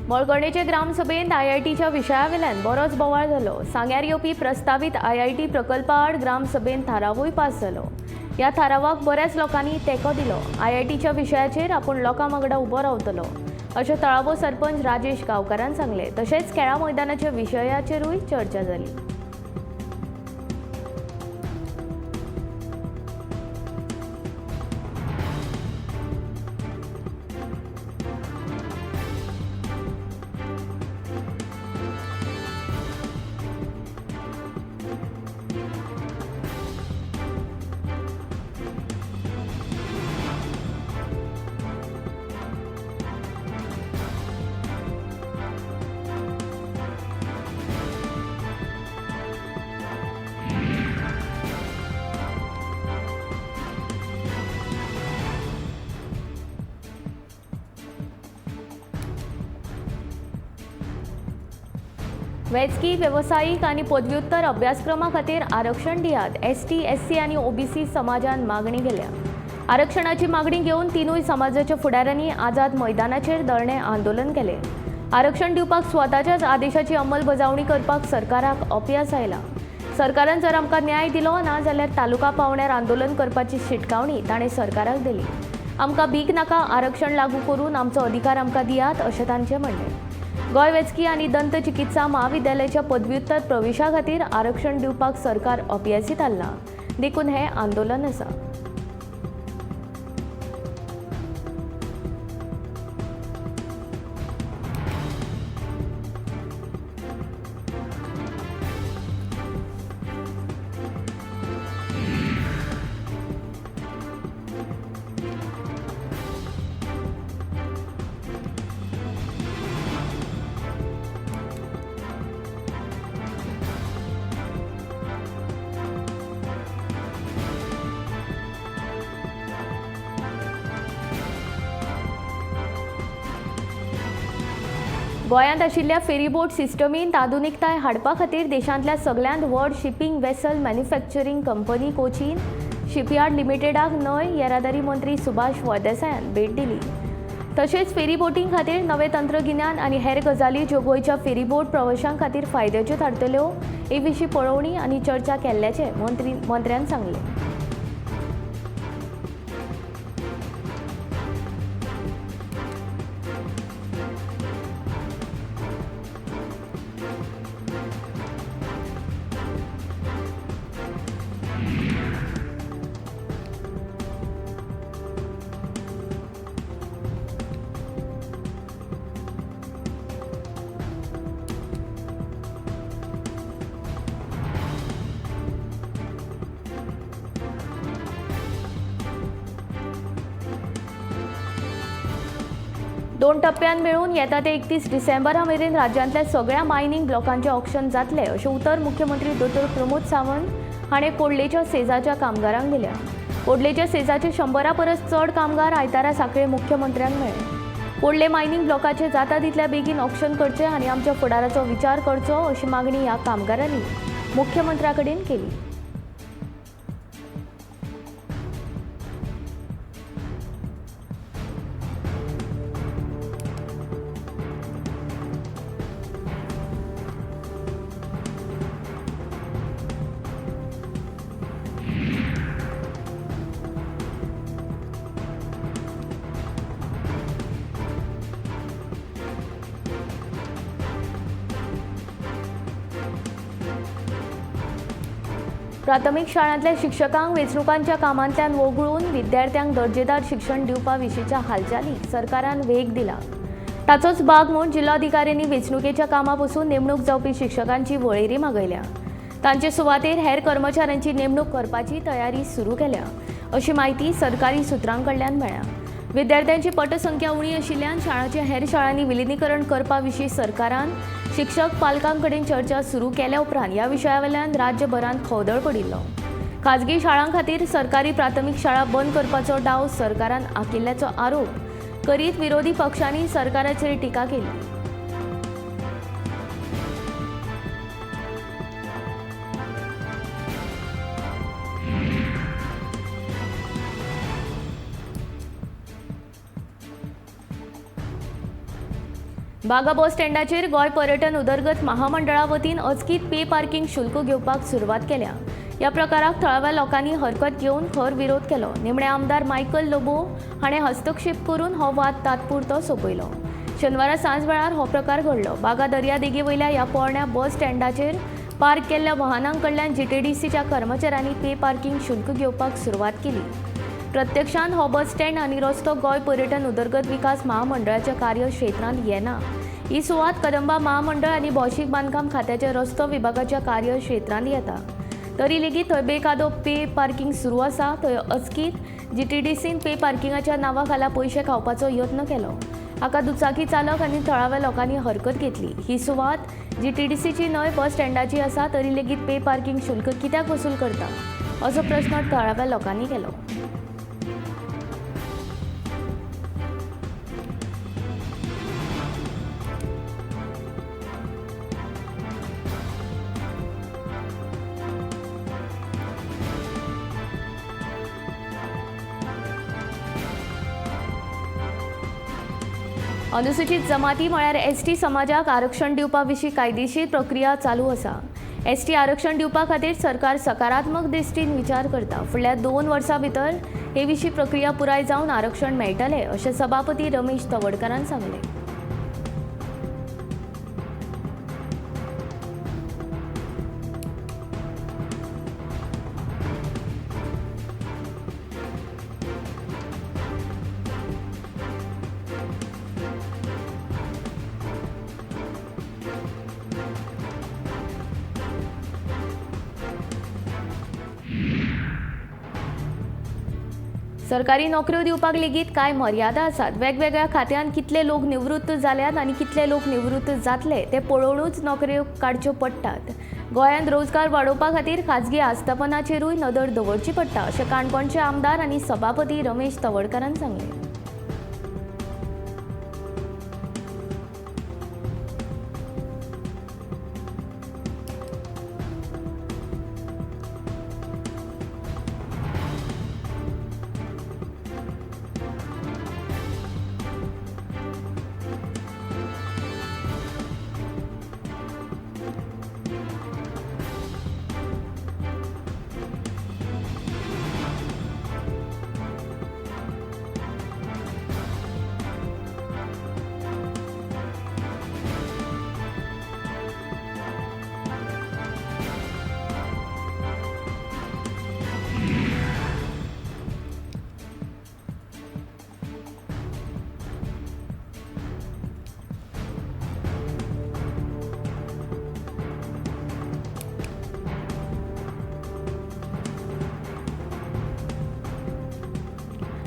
मळकर्णेचे ग्रामसभेंत आयआयटीच्या विशयावेल्यान बरोच बोवाळ जालो. सांग्यार येवपी प्रस्तावीत आयआयटी प्रकल्पा आड ग्रामसभेंत थारावूय पास जालो. ह्या थारावाक बऱ्याच लोकांनी तेंको दिलो. आयआयटीच्या विशयाचेर आपूण लोकां वांगडा उबो रावतलो अशें तळावो सरपंच राजेश गांवकारान सांगलें. तशेंच खेळा मैदानाच्या विशयाचेरूय चर्चा जाली. वैजकी, वेवसायीक आनी पदव्युत्तर अभ्यासक्रमा खातीर आरक्षण दियात. एसटी, एससी आनी ओबीसी समाजान मागणी केल्या. आरक्षणाची मागणी घेवन तिनूय समाजाच्या फुडाऱ्यांनी आझाद मैदानाचेर धरणें आंदोलन केलें. आरक्षण दिवपाक स्वताच्याच आदेशाची अंमलबजावणी करपाक सरकाराक अपयस आयलां. सरकारान जर आमकां न्याय दिलो ना जाल्यार तालुका पावंड्यार आंदोलन करपाची शिटकावणी ताणें सरकाराक दिली. आमकां भीक नाका, आरक्षण लागू करून आमचो अधिकार आमकां दियात अशें तांचें म्हणणें. गोंय वैजकी आनी दंत चिकित्सा म्हाविद्यालयाच्या पदव्युत्तर प्रवेशा खातीर आरक्षण दिवपाक सरकार अपयशी थारलां, देखून हें आंदोलन आसा. गोंयांत आशिल्ल्या फेरीबोट सिस्टमींत आधुनिकताय हाडपा खातीर देशांतल्या सगल्यांत व्हड shipping vessel manufacturing company Cochin shipyard लिमिटेडाक न्हंय येरादारी मंत्री सुभाष फळदेसायान भेट दिली. तशेंच फेरीबोटीं खातीर नवें तंत्रगिन्यान आनी हेर गजाली ज्यो गोंयच्या फेरीबोट प्रवाशां खातीर फायद्याच्यो थारतल्यो हे विशीं पळोवणी आनी चर्चा केल्ल्याचें मंत्र्यान सांगलें. दोन टप्प्यान मेळून येता ते 31 डिसेंबरा मेरेन राज्यांतल्या सगळ्या मायनिंग ब्लॉकांचें ऑक्शन जातलें अशें उतर मुख्यमंत्री दोतोर प्रमोद सावंत हाणें कोडलेच्या सेजाच्या कामगारांक दिल्या. कोडलेच्या सेजाचे 100 परस चड कामगार आयतारा साखळे मुख्यमंत्र्यांक मेळ्ळे. कोडले मायनिंग ब्लॉकाचे जाता तितल्या बेगीन ऑक्शन करचें आनी आमच्या फुडाराचो विचार करचो अशी मागणी ह्या कामगारांनी मुख्यमंत्र्या कडेन केली. प्राथमिक शाळांतल्या शिक्षकांक वेंचणुकांच्या कामांतल्यान वगळून विद्यार्थ्यांक दर्जेदार शिक्षण दिवपा विशींच्या हालचालीक सरकारान वेग दिला. ताचोच भाग म्हूण जिल्लोधिकाऱ्यांनी वेंचणुकेच्या कामा पसून नेमणूक जावपी शिक्षकांची वळेरी मागयल्या. तांचे सुवातेर हेर कर्मचाऱ्यांची नेमणूक करपाची तयारी सुरू केल्या अशी म्हायती सरकारी सुत्रां कडल्यान मेळ्ळ्या. विद्यार्थ्यांची पटसंख्या उणी आशिल्ल्यान शाळांचे हेर शाळांनी विलिनीकरण करपा विशीं सरकारान शिक्षक पालकां कडेन चर्चा सुरू केल्या उपरांत ह्या विशयावेल्यान राज्यभरांत खवदळ पडिल्लो. खाजगी शाळां खातीर सरकारी प्राथमिक शाळा बंद करपाचो डाव सरकारान आखिल्ल्याचो आरोप करीत विरोधी पक्षांनी सरकाराचेर टिका केली. बागा बस स्टँडाचेर गोंय पर्यटन उदरगत महामंडळा वतीन अचकीत पे पार्किंग शुल्क घेवपाक सुरवात केल्या. ह्या प्रकाराक थळाव्या लोकांनी हरकत घेवन खर विरोध केलो. निमणे आमदार मायकल लोबो हाणें हस्तक्षेप करून हो वाद तात्पुरतो सोंपयलो. शेनवारा सांजवेळार हो प्रकार घडलो. बागा दर्यादेगे वयल्या ह्या पोरण्या बस स्टँडाचेर पार्क केल्ल्या वाहनां कडल्यान जीटीडीसीच्या कर्मचाऱ्यांनी पे पार्किंग शुल्क घेवपाक सुरवात केली. प्रत्यक्षांत हो बस स्टँड आनी रस्तो गोंय पर्यटन उदरगत विकास महामंडळाच्या कार्यक्षेत्रांत येना. ही सुवात कदंबा महामंडळ आनी भौशीक बांदकाम खात्याच्या रस्तो विभागाच्या कार्यक्षेत्रांत येता. तरी लेगीत थंय बेकायदो पे पार्किंग सुरू आसा. थंय अचकीत जीटीडीसीन पे पार्किंगाच्या नांवा खाला पयशे खावपाचो यत्न केलो. हाका दुचाकी चालक आनी थळाव्या लोकांनी हरकत घेतली. ही सुवात जीटीडीसीची न्हय बस स्टँडाची आसा, तरी लेगीत पे पार्किंग शुल्क कित्याक वसूल करता असो प्रश्न थळाव्या लोकांनी केलो. अनुसूचित जमाती म्हळ्यार एसटी समाजाक आरक्षण दिवपा विशीं कायदेशीर प्रक्रिया चालू आसा. एसटी आरक्षण दिवपा खातीर सरकार सकारात्मक दृश्टीन विचार करता. फुडल्या 2 वर्सां भितर हे विशीं प्रक्रिया पुराय जावन आरक्षण मेळटलें अशें सभापती रमेश तवडकारान सांगलें. सरकारी नोकऱ्यो दिवपाक लेगीत कांय मर्यादा आसात. वेगवेगळ्या खात्यांत कितले लोक निवृत्त जाल्यात आनी कितले लोक निवृत्त जातले ते पळोवनूच नोकऱ्यो काडच्यो पडटात. गोंयांत रोजगार वाडोवपा खातीर खाजगी आस्थापनाचेरूय नदर दवरची पडटा अशें काणकोणचे आमदार आनी सभापती रमेश तवडकारान सांगलें.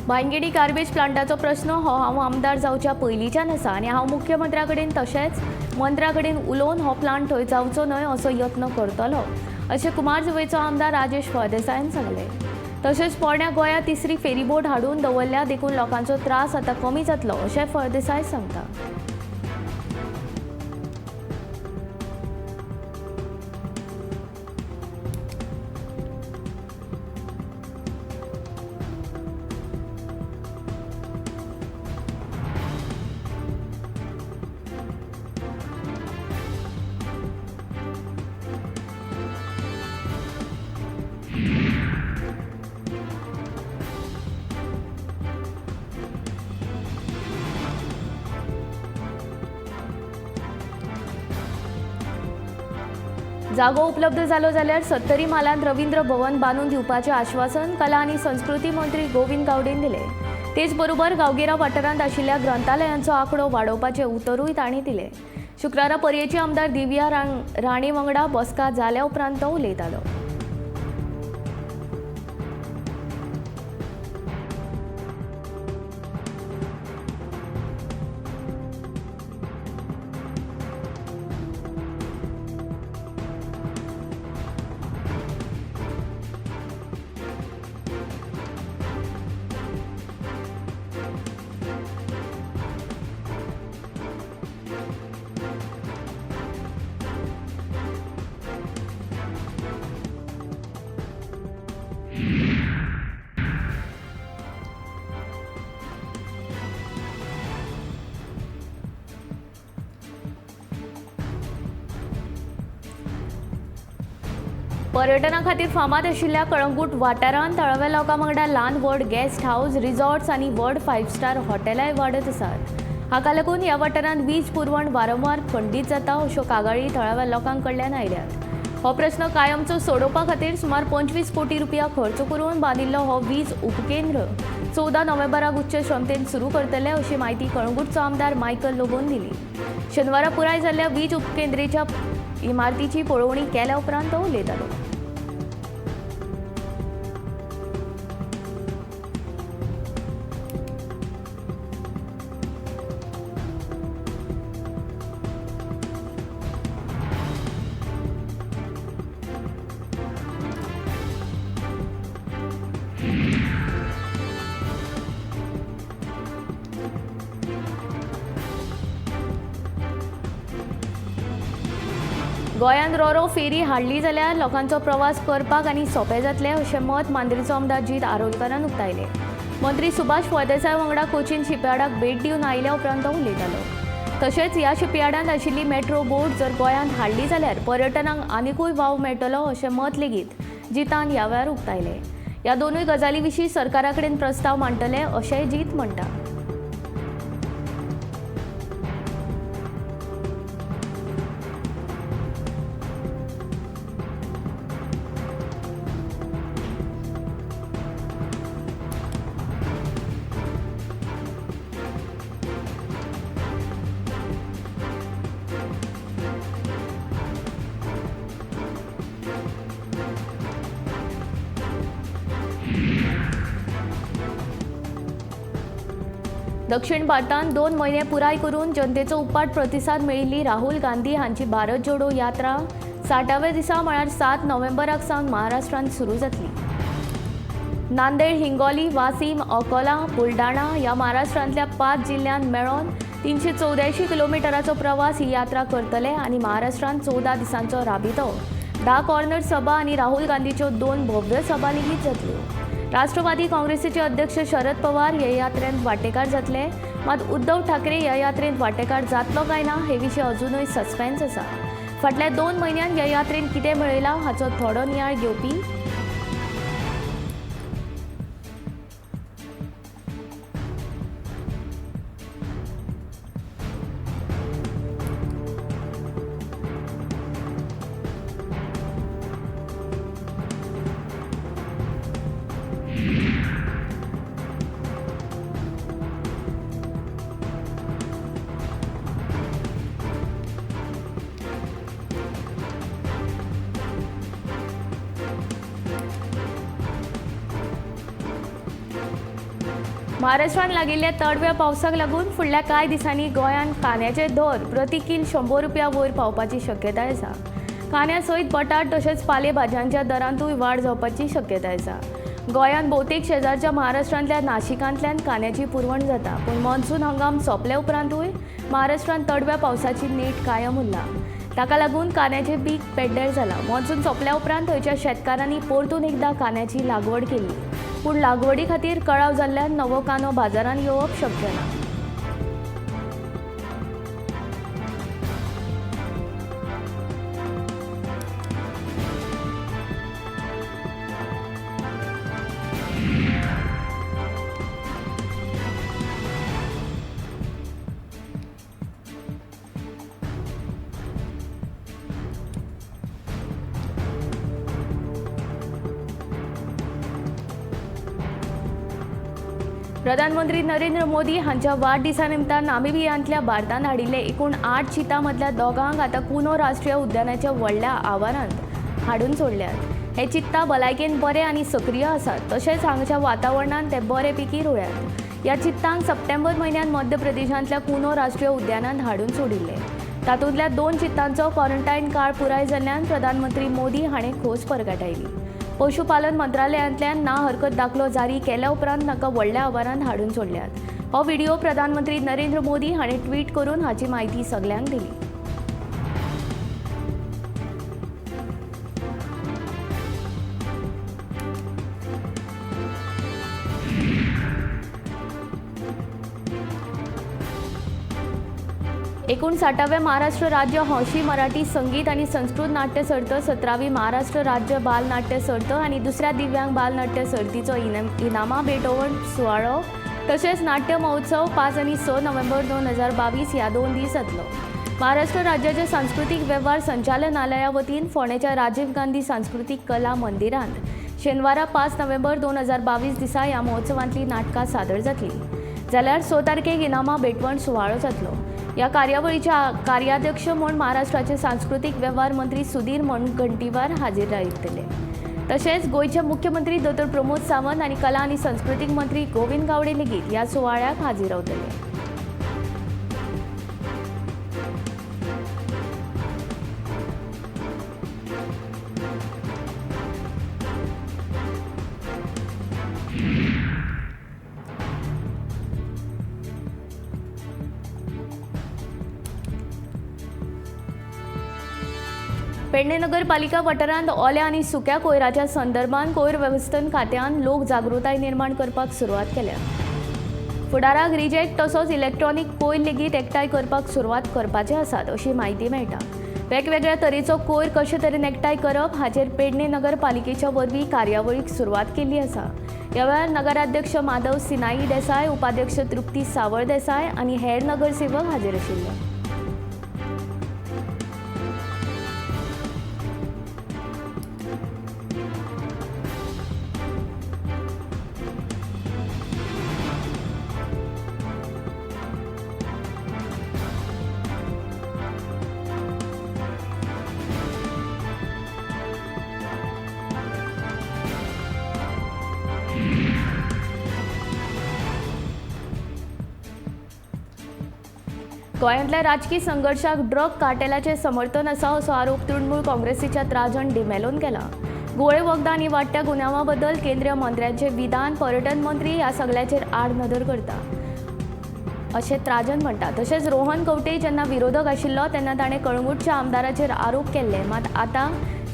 वांयगिणी गार्बेज प्लांटाचो प्रश्न हो हांव आमदार जावच्या पयलींच्यान आसा आनी हांव मुख्यमंत्र्या कडेन तशेंच मंत्र्या कडेन उलोवन हो प्लांट थंय जावचो न्हय असो यत्न करतलो अशें कुमारजुवेचो आमदार राजेश फळदेसायान सांगलें. तशेंच पोरण्या गोंयांत तिसरी फेरीबोट हाडून दवरल्या देखून लोकांचो त्रास आतां कमी जातलो अशें फळदेसाय सांगता. जागो उपलब्ध जालो जाल्यार सत्तरी म्हालांत रवींद्र भवन बांदून दिवपाचें आश्वासन कला आनी संस्कृती मंत्री गोविंद गावडेन दिलें. तेच बरोबर गांवगिऱ्या वाठारांत आशिल्ल्या ग्रंथालयांचो आंकडो वाडोवपाचें उतरूय तांणी दिलें. शुक्रारा पर्येचे आमदार दिव्या राणे वांगडा बसका जाल्या उपरांत तो उलयतालो. पर्यटना खातीर फामाद आशिल्ल्या कळंगूट वाठारांत थळाव्या लोकां वांगडा ल्हान व्हड गेस्ट हावस, रिसॉर्ट्स आनी व्हड 5 स्टार हॉटेलांय वाडत आसात. हाका लागून ह्या वाठारांत वीज पुरवण वारंवार खंडीत जाता अश्यो कागाळी थळाव्या लोकां कडल्यान आयल्यात. हो प्रस्न कायमचो सोडोवपा खातीर सुमार 25 कोटी रुपया खर्च करून बांदिल्लो हो वीज उपकेंद्र 14 नोव्हेंबराक उच्च क्षमतेन सुरू करतले अशी म्हायती कळंगूटचो आमदार मायकल लोबोन दिली. शेनवारा पुराय जाल्ल्या वीज उपकेंद्राच्या इमारतीची पळोवणी केल्या उपरांत तो उलयतालो. गोंयांत रोरो फेरी हाडली जाल्यार लोकांचो प्रवास करपाक आनी सोंपें जातलें अशें मत मांद्रेचो आमदार जीत आरोलकारान उक्तायलें. मंत्री सुभाष फळदेसाय वांगडा कोचीन शिपयार्डाक भेट दिवन आयल्या उपरांत तो उलयतालो. तशेंच ह्या शिपयार्डांत आशिल्ली मेट्रो बोट जर गोंयांत हाडली जाल्यार पर्यटनाक आनिकूय वाव मेळटलो अशें मत लेगीत जितान ह्या वेळार उक्तायलें. ह्या दोनूय गजाली विशीं सरकारा कडेन प्रस्ताव मांडटले अशेंय जीत म्हणटा. दक्षिण भारतांत 2 म्हयने पुराय करून जनतेचो उपाट प्रतिसाद मेळिल्ली राहुल गांधी हांची भारत जोडो यात्रा 60व्या दिसा म्हळ्यार 7 नोव्हेंबराक सावन महाराष्ट्रांत सुरू जातली. नांदेड, हिंगोली, वासीम, अकोला, बुलढाणा ह्या महाराष्ट्रांतल्या 5 जिल्ल्यांत मेळोन 384 किलोमिटराचो प्रवास ही यात्रा करतले आनी महाराष्ट्रांत 14 दिसांचो राबितो, 10 कॉर्नर सभा आनी राहुल गांधीच्यो 2 भव्य सभा लेगीत जातल्यो. राष्ट्रवादी काँग्रेसीचे अध्यक्ष शरद पवार हे यात्रेंत वांटेकार जातले, मात उद्धव ठाकरे ह्या यात्रेंत वांटेकार जातलो काय ना हे विशीं अजुनूय सस्पेन्स आसा. फाटल्या 2 म्हयन्यांत ह्या यात्रेन कितें मेळयलां हाचो थोडो नियाळ घेवपी महाराष्ट्रांत लागिल्ल्या तडव्या पावसाक लागून फुडल्या कांय दिसांनी गोंयांत कांद्याचे दर प्रति कील 100 रुपया वयर पावपाची शक्यताय आसा. कांद्या सयत बटाट तशेंच पाले भाजयांच्या दरांतूय वाड जावपाची शक्यताय आसा. गोंयांत भोवतेक शेजारच्या महाराष्ट्रांतल्या नाशिकांतल्यान कांद्याची पुरवण जाता, पूण मॉन्सून हंगाम सोंपल्या उपरांतूय महाराष्ट्रांत तडव्या पावसाची नेट कायम उरला. ताका लागून कांद्याचें पीक पेड्डेर जालां. मॉन्सून सोंपल्या उपरांत थंयच्या शेतकारांनी परतून एकदां कांद्याची लागवड केली, पूण लागवडी खातीर कळाव जाल्ल्यान नवो कांदो बाजारांत येवप शक्य ना. प्रधानमंत्री नरेंद्र मोदी हांच्या वाडदिसा निमतान नामिबियांतल्या भारतान हाडिल्ले एकूण 8 चितां मदल्या दोगांक आतां कुनो राष्ट्रीय उद्यानाच्या व्हडल्या आवारांत हाडून सोडल्यात. हे चित्ता भलायकेन बरे आनी सक्रीय आसात, तशेंच हांगच्या वातावरणांत ते बरे पिकी रोयात. ह्या चित्तांक सप्टेंबर म्हयन्यांत मध्य प्रदेशांतल्या कुनो राष्ट्रीय उद्यानांत हाडून सोडिल्ले. तातूंतल्या 2 चित्तांचो क्वॉरंटायन काळ पुराय जाल्ल्यान प्रधानमंत्री मोदी हाणें खोस परगटायली. पशुपालन मंत्रालयांतल्यान ना हरकत दाखलो जारी केल्या उपरांत तांकां व्हडल्या आवारांत हाडून सोडल्यात. हो व्हिडिओ प्रधानमंत्री नरेंद्र मोदी हाणें ट्वीट करून हाची म्हायती सगल्यांक दिली. 59व्या महाराष्ट्र राज्य हौशी मराठी संगीत आनी संस्कृत नाट्य सर्त, 17वी महाराष्ट्र राज्य बाल नाट्य सर्त आनी दुसऱ्या दिव्यांग बाल नाट्य सर्तीचो इनामां भेटवण सुवाळो तशेंच नाट्य महोत्सव 5 आनी 6 नोव्हेंबर 2022 ह्या 2 दीस जातलो। महाराष्ट्र राज्याच्या सांस्कृतीक वेव्हार संचालनालया वतीन फोंडेच्या राजीव गांधी सांस्कृतीक कला मंदिरांत शेनवारा 5 नोव्हेंबर 2022 दिसा ह्या महोत्सवांतली नाटकां सादर जातली, जाल्यार 6 तारखेक इनामां भेटवण सुवाळो जातलो। ह्या कार्यावळीच्या कार्याध्यक्ष म्हूण महाराष्ट्राचे सांस्कृतीक वेव्हार मंत्री सुधीर मुनगंटीवार हाजीर रावतले। तशेंच गोंयचे मुख्यमंत्री दोतोर प्रमोद सावंत आनी कला आनी संस्कृतीक मंत्री गोविंद गावडे लेगीत ह्या सुवाळ्याक हाजीर रावतले। पेडणे नगरपालिका वाठारांत ओल्या आनी सुक्या कोयराच्या संदर्भात कोयर वेवस्थापन खात्यान लोक जागृताय निर्माण करपाक सुरवात केल्या। फुडाराक रिजेक्ट तसोच इलेक्ट्रॉनिक कोयर लेगीत एकठांय करपाक सुरवात करपाचे आसात अशी म्हायती मेळटा। वेगवेगळ्या तरेचो कोयर कशे तरेन एकठांय करप हाचेर पेडणे नगरपालिकेच्या वरवीं कार्यावळीक सुरवात केल्ली आसा। ह्या वेळार नगराध्यक्ष माधव सिनाई देसाय, उपाध्यक्ष तृप्ती सावळ देसाय आनी हेर नगरसेवक हाजीर आशिल्ले। गोंयांतल्या राजकी संघर्शाक ड्रग कार्टेलाचें समर्थन आसा असो आरोप तृणमूल काँग्रेसीच्या त्राजन डिमेलोन केला। गोळे वखदां आनी वाडट्या गुन्यांवा बद्दल केंद्रीय मंत्र्यांचे विधान पर्यटन मंत्री ह्या सगळ्याचेर आड नदर करता अशें त्राजन म्हणटा। तशेंच रोहन कवटे जेन्ना विरोधक आशिल्लो तेन्ना ताणें कळंगूटच्या आमदाराचेर आरोप केल्ले, मात आतां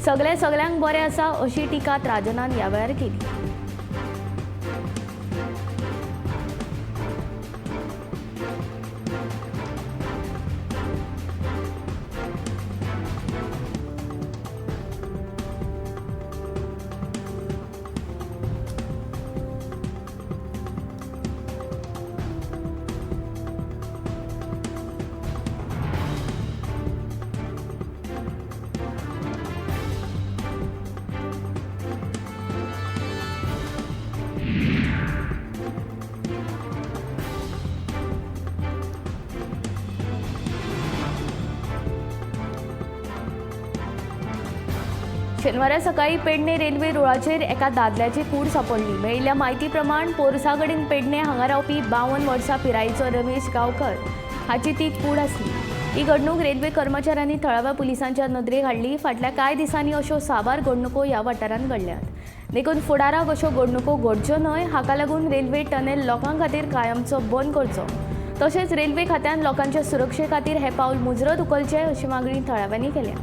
सगळे सगळ्यांक बरें आसा अशी टिका त्राजनान ह्या वेळार केली। शेनवारा सकाळी पेडणे रेल्वे रुळाचेर एका दादल्याची कूड सांपडली। मेळिल्ल्या म्हायती प्रमाण पोरसाकडेन पेडणे हांगा रावपी 52 वर्सां पिरायेचो रमेश गांवकर हाची ती कूड आसली। ही घडणूक रेल्वे कर्मचाऱ्यांनी थळाव्या पुलिसांच्या नदरेक हाडली। फाटल्या कांय दिसांनी अश्यो साबार घडणुको ह्या वाठारांत घडल्यात, देखून फुडाराक अश्यो घडणुको घडच्यो न्हय हाका लागून रेल्वे टनेल लोकां खातीर कायमचो बंद करचो, तशेंच रेल्वे खात्यान लोकांच्या सुरक्षे खातीर हें पावल मुजरत उखलचें अशी मागणी थळाव्यांनी केल्या।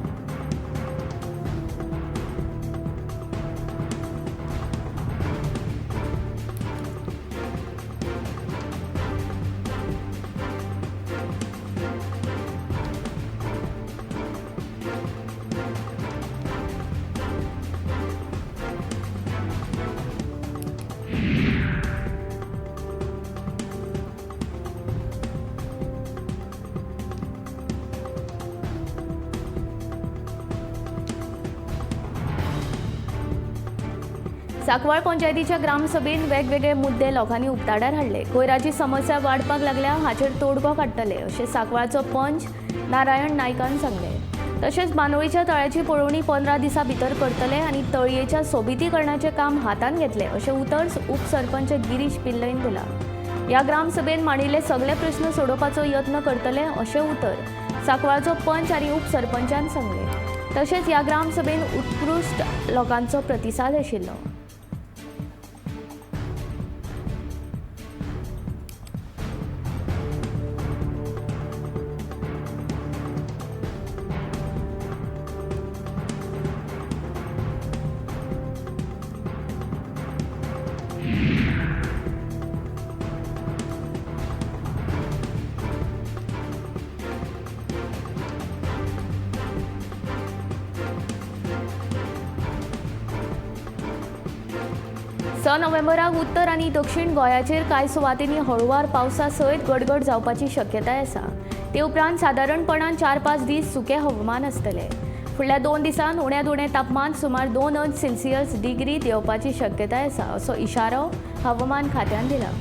सांकवाळ पंचायतीच्या ग्रामसभेन वेगवेगळे मुद्दे लोकांनी उक्ताडार हाडले। कोयराची समस्या वाडपाक लागल्या हाचेर तोडगो काडटले अशें सांकवाळचो पंच नारायण नायकान सांगलें। तशेंच बांदोळीच्या तळ्याची पळोवणी 15 दिसां भितर करतले आनी तळयेच्या सोबितीकरणाचें काम हातांत घेतले अशें उतर उपसरपंच गिरीश पिल्लईन दिलां। ह्या ग्रामसभेन मांडिल्ले सगळे प्रस्न सोडोवपाचो यत्न करतले अशें उतर सांकवाळचो पंच आनी उपसरपंचान सांगलें। तशेंच ह्या ग्रामसभेन उत्कृश्ट लोकांचो प्रतिसाद आशिल्लो। 6 नोव्हेंबराक उत्तर आनी दक्षिण गोंयाचेर कांय सुवातींनी हळुवार पावसा सयत गडगड जावपाची शक्यताय आसा. ते उपरांत सादारणपणान 4-5 दीस सुकें हवामान आसतलें. फुडल्या 2 दिसांत उण्यांत उणें तापमान सुमार 2 अंश सेल्सियस डिग्री देंवपाची शक्यताय आसा असो इशारो हवामान खात्यान दिला.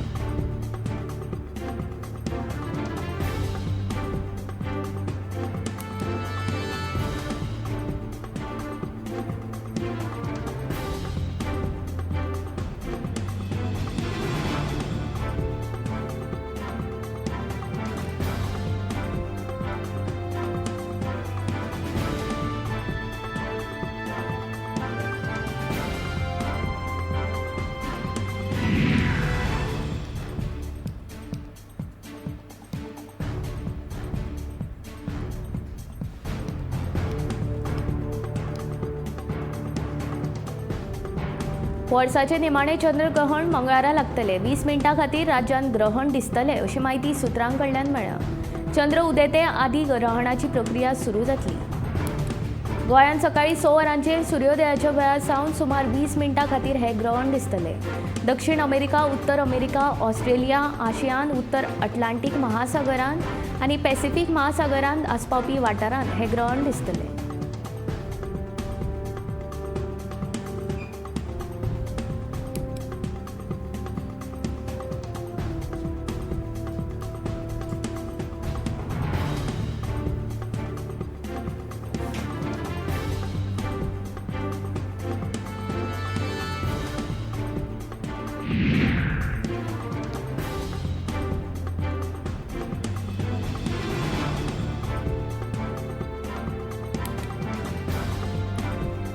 वर्साचे निमाणे चंद्रग्रहण मंगळारा लागतले. 20 मिनटां खातीर राज्यांत ग्रहण दिसतले अशी म्हायती सुत्रां कडल्यान मेळ्ळ्या. चंद्र उदेते आदी ग्रहणाची प्रक्रिया सुरू जातली. गोंयांत सकाळीं 6 वरांचेर सुर्योदयाच्या वेळार सावन सुमार 20 मिनटां खातीर हें ग्रहण दिसतलें. दक्षिण अमेरिका, उत्तर अमेरिका, ऑस्ट्रेलिया, आशियान, उत्तर अटलांटीक महासागरांत आनी पॅसिफीक महासागरांत आसपावपी वाठारांत हें ग्रहण दिसतलें.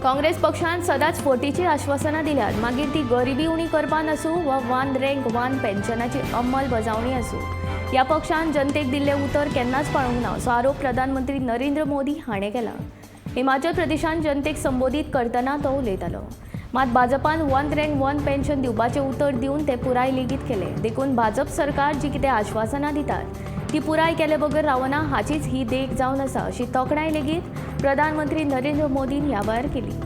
काँग्रेस पक्षान सदांच फटीची आश्वासनां दिल्यात, मागीर ती गरिबी उणी करपान आसूं वा वन रँक वन पेन्शनाची अंमलबजावणी आसूं. ह्या पक्षान जनतेक दिल्लें उतर केन्नाच पाळूंक ना असो आरोप प्रधानमंत्री नरेंद्र मोदी हाणें केला. हिमाचल प्रदेशांत जनतेक संबोधीत करतना तो उलयतालो. मात भाजपान वन रँक वन पेन्शन दिवपाचें उतर दिवन तें पुराय लेगीत केलें. देखून भाजप सरकार जी कितें आश्वासनां दितात ती पुराय केले बगर रावना हाचीच ही देख जावन आसा अशी तोखणाय लेगीत प्रधानमंत्री नरेंद्र मोदीन ह्या वेळार केली.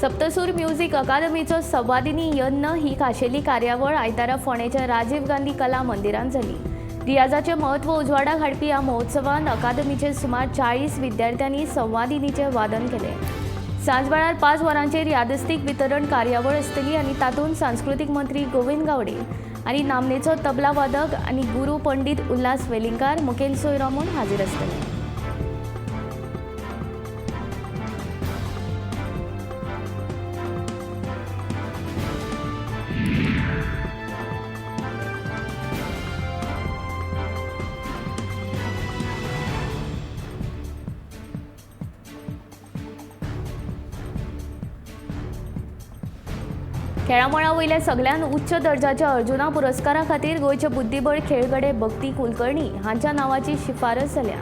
सप्तसूर म्युझिक अकादमीचो संवादिनी यज्ञ ही खाशेली कार्यावळ आयतारा फोंडेच्या राजीव गांधी कला मंदिरांत जाली. रियाजाचें म्हत्व उजवाडाक हाडपी ह्या महोत्सवांत अकादमीचे सुमार 40 विद्यार्थ्यांनी संवादिनीचें वादन केलें. सांजवेळार 5 वरांचेर यादस्तीक वितरण कार्यावळ आसतली आनी तातूंत सांस्कृतीक मंत्री गोविंद गावडे आनी नामनेचो तबला वादक आनी गुरू पंडीत उल्हास वेलिंगकार मुखेल सोयरो म्हूण हाजीर आसतले. खेळामळा वयल्या सगळ्यांत उच्च दर्जाच्या अर्जुना पुरस्कारा खातीर गोंयचे बुद्धिबळ खेळगडे भक्ती कुलकर्णी हांच्या नांवाची शिफारस जाल्या.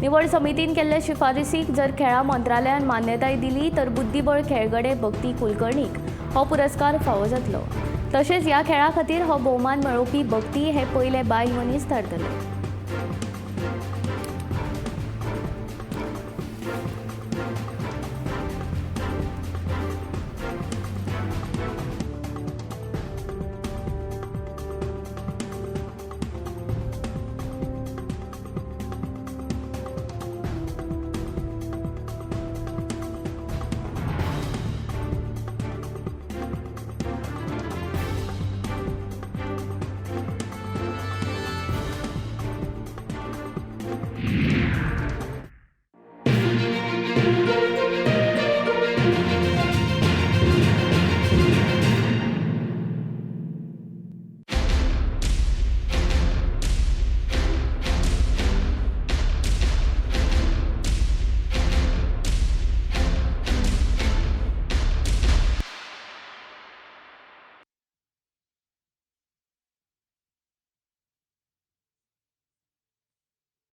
निवड समितीन केल्ले शिफारसीक जर खेळां मंत्रालयान मान्यताय दिली तर बुद्धिबळ खेळगडे भक्ती कुलकर्णीक हो पुरस्कार फावो जातलो. तशेंच ह्या खेळा खातीर हो भोवमान मेळोवपी भक्ती हे पयले बायल मनीस थारतले.